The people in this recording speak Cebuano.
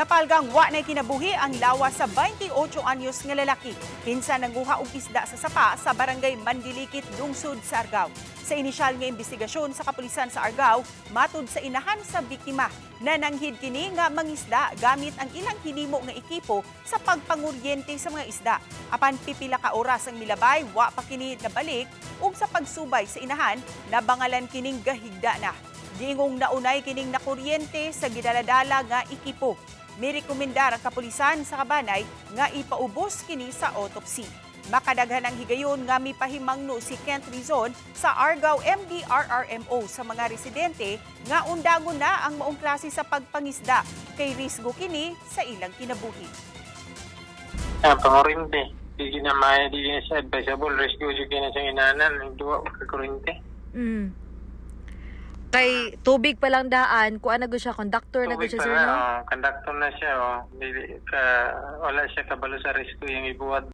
Napalgang wa na kinabuhi ang lawas sa 28 anyos nga lalaki. Kinsa nanguha og isda sa sapa sa barangay Mandilikit, lungsod sa Argao. Sa inisyal nga investigasyon sa kapulisan sa Argao, matud sa inahan sa biktima na nanghid kini nga mangisda gamit ang ilang hinimo nga ekipo sa pagpanguryente sa mga isda. Apan pipila ka oras ang milabay, wa pa kini nabalik ug sa pagsubay sa inahan, nabangalan kining gahigda na. Giingong naunay kining nakuryente sa gidaladala nga ekipo. Mirekomendar ang kapulisan sa Kabanay nga ipaubos kini sa autopsy. Makadaghan ang higayon nga mipahimangno si Kent Rizon sa Argao MDRRMO sa mga residente nga undangon na ang maong klase sa pagpangisda kay risgo kini sa ilang kinabuhi. Ah, pangurinte. Di na may di na siya advisable. Rescue jud kina siyang inanan. Duwa ka kurente. Kay tubig pa lang daan, kuan na gud siya, conductor na gud Tubig siya, pa sir, na, no? oh, conductor na siya. Oh. Dili, ka, wala siya kabalo sa rescue yung ibuhat.